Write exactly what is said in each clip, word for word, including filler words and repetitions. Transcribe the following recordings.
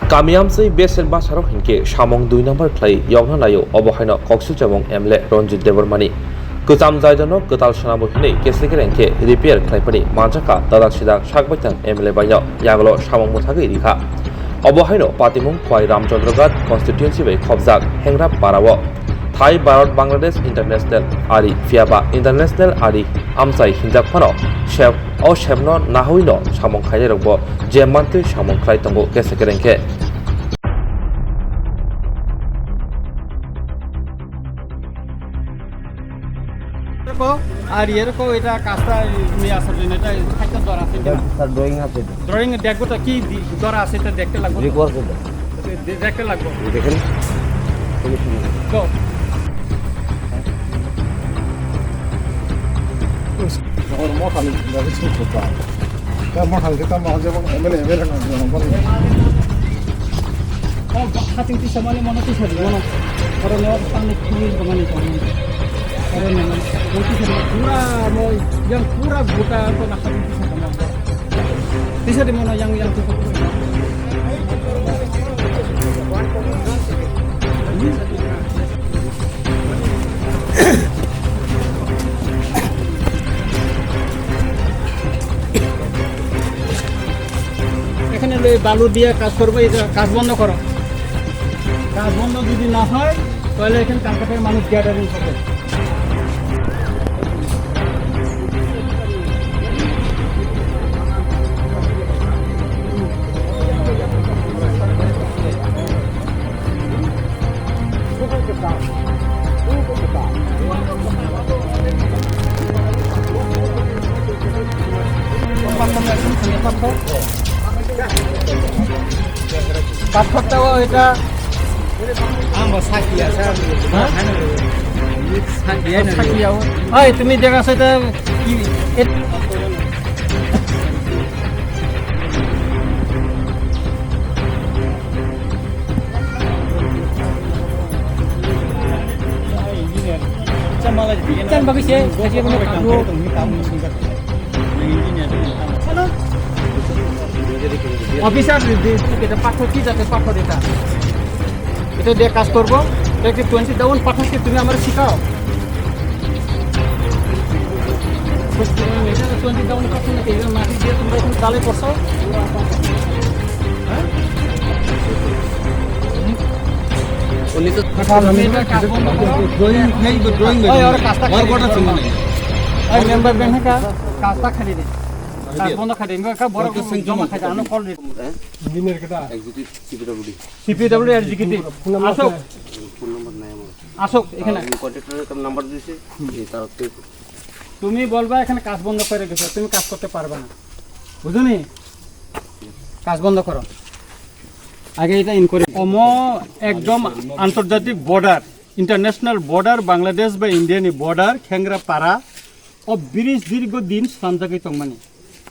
Kami amsai besel basarok hinkhe samung dui number khlai yokna naio, obo haino koksilchamung M L A Ranjit Debbarmani. Kwcham jaidano kwtal swnamo hinwi kesekereng khe repair khlaiphani manjakha dadak sidak sakbaithang M L A baino yagulo samung mwthagwi rikha. Obo haino patimung Khwai Ramchandra Ghat constituency bai khobjak Hengrap Parao. Thai Bharat Bangladesh international ari phiyaba international ari amchai hinjak phano sep o sepno nahwino samung khainairokbo je mantwi samung khlai tongo kesa kereng khe. এরকম, আর এরকম এটা কাজটা নিয়ে আসার জন্য এটা একটা দর আছে কিনা? স্যার, ড্রয়িং আছে এটা। ড্রয়িং দেখবো তো কি দি-, দর আছে এটা দেখতে লাগবো তো। রিকোয়েস্ট এটা। দে-, দেখতে লাগবো। দেখেন। তো। ওর মত আমি যাবে চিন্তা করতাম। তার মত আমি খেতাম, মাঝে মাঝে এমএলএ, এমএলএ না, না, না, না। Oh, ba-, hating tisa mani mono tisa di mono. Oro no tangni kiri mani tangni. Oro no, no tisa di pura mo, yang pura buta ko na hating tisa di mono. Tisa di mono yang, yang tisa. এখানে লো এই বালু দিয়ে কাজ করবো, এটা কাজ বন্ধ করো। কাজ বন্ধ যদি না হয়, তাহলে এখানে কালকাটার মানুষ গ্যাদারিং করবে। পাথরটাও এটা আমার সাক্ষী আছে, আর হ্যাঁ? সাক্ষী আছে। সাক্ষী আছে। এই, তুমি দেখা আছে এটা কি, এ- Chan bagwi se, sachi bono kango. Officer, এটা পাথর কি জাতের পাথর এটা? এটা দিয়ে কাজ করবো। এটা কি টোয়েন্টি ডাউন পাথর কি তুমি আমার শিখাও? এটা তো টোয়েন্টি ডাউন পাথর নাকি? এটা মাটি দিয়ে তোমরা এখন চালে করছো? হ্যাঁ? উনি তো এটা কাজ বন্ধ করো। ড্রয়িং নেই তো, ড্রয়িং নেই। ওই, ওর কাজটা ওর খালি গোটা দে। চিন্তা নেই। ওই মেম্বার ব্যাংক কাজটা খালি দে। কাজ বন্ধ খালি দে। এবার বড় ওকে সিং জমা জমা খাই, আনো কল দে। ইঞ্জিনিয়ার কেটা? Executive CPWD. CPWD executive. Phone number আসো। আছে? ফোন নাম্বার নাই আমার। আসো এখানে। আমি কন্ট্রাক্টরের নাম্বার দিয়েছি। এই তার হচ্ছে তুমি বলবা এখানে কাজ বন্ধ করে গেছে, তুমি কাজ করতে পারবে না। বুঝো নি? কাজ বন্ধ করো। আগে এটা ইনকোয়ারি। অমো একদম আন্তর্জাতিক বর্ডার, ইন্টারন্যাশনাল বর্ডার, বাংলাদেশ বা ইন্ডিয়ানি বর্ডার, খেংরা পারা, ও ব্রিজ দীর্ঘ দিন সামজাগি তংমানি।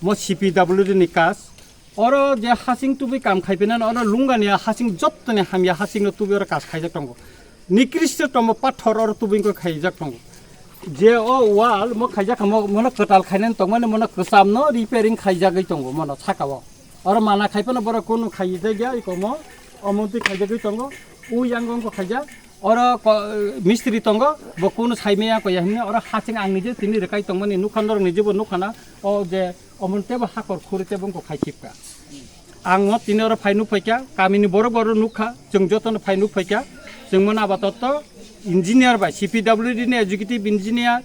মো সিপিডাব্লিউডি নি কাজ, oro je hasing tubui kam khai phinani, oro lungani hasing jottoni hamya hasing no tubui oro kash khaijak tongo. Nikristo tomo pathor oro tubui wngkha khaijak tongo. Je o wall mo khaijak kha mo, mono kwtal khainani tongmani, mono kwcham no repairing khaijagwi tongo mono saka o. Oro mana khai phano borok kunu khaijak ya iko mo, o montwi khaijagwi tongo. U yang wngkha khaijak. Oro ko-, mistri tongo, bo kunu sai maya ko ya hwnwi, oro hasing ang nije tini rwkai tongmani nukha, norok nije bo nukha na, o je omon tebo hakor khuri tebo wngkha khai sipka. Ang mo tini oro phai nuk phaikha, kamini borok oro nukha, chwng jotono phai nuk phaikha, chwng mano abatot engineer bai, C P W D ni executive engineer,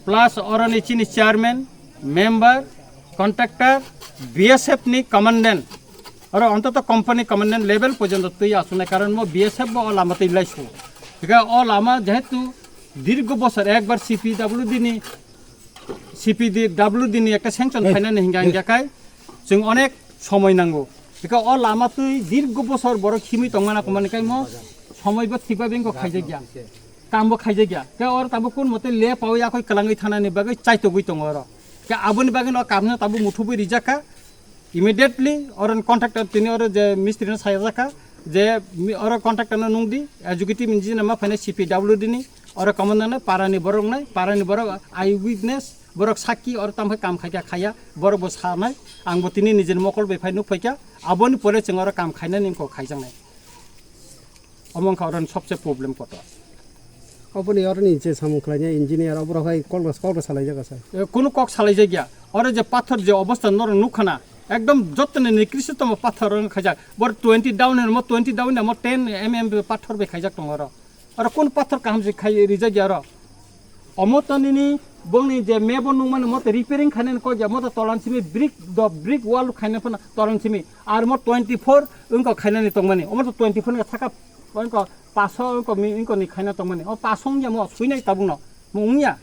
plus oroni chini chairman, member, contractor, B S F ni commandant. Oro ontoto company commandant level porjonto twi achuknai, karon mo B S F bo o lama twi laisu. Hingkhe o lama jehetu dirgo bosor ekbar C P W D ni, C P W D ni ekta sanction phainani hingka hingka khai chwng onek somoi nango. Hingkhe o lama twi dirgo bosor borok himwi tongmana komani khai mo somoi bo thikbai bengko khaijakya. Kambo khaijakya. Khe oro tabuk kun mote le pawi yakoi kwlangwi thanani bagwi chaitogwi tongo oro. Khe aboni bagwi no kamno tabuk muthubwi rijakha. Immediately oro contractor tini oro je mistri no sajakha je mi-, oro contractor no nungdi, executive engineer ma phainai C P W D ni, oro commandant no parani borok nai, parani borok eye witness, Borok sakki oro tamo khe kam khaikha khaiya, borok bo sanai, ang bo tini nijini mokol bai phai nuk phaikha, aboni pore chwng oro kam khainani wngkha khaijaknai. Omo wngkha oroni sobse problem kotor. Oboni oroni je samung khlainai engineer oborok hai kok rw, kok rw salaijak asa. E, kunu kok salaijak ya. Oro je pathor je obostha norok nukha na, ekdom jotoni nikristotomo pathor wng khaijak. Bor twenty down hwnmo twenty down hwnmo ten M M pathor bai khaijak tongo oro. Oro kun pathor kaham se khai rijak ya oro. Omo to nini bongni je mebo nungmani mo to repairing khainani kok ya, mo to tolan simi brick do brick wall khaina phano tolan simi. Ar mo twenty four wngkha khainani tongmani. Omo to twenty four wngkha saka wngkha paso wngkha mi wngkha ni khaina tongmani. O paso wngya mo suinai tabukno. Mo wngya.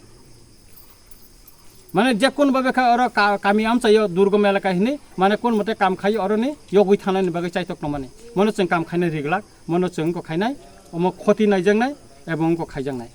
Mane je kun babe kha oro ka-, kami amchaio durgom elaka hini, mane kun mote kam khai oroni yogwi thanani bagwi chaitok tongmani. Mono chwng kam khainai riglak, mono chwng wngkha khainai, omo khoti naijaknai, ebong wngkha khaijaknai.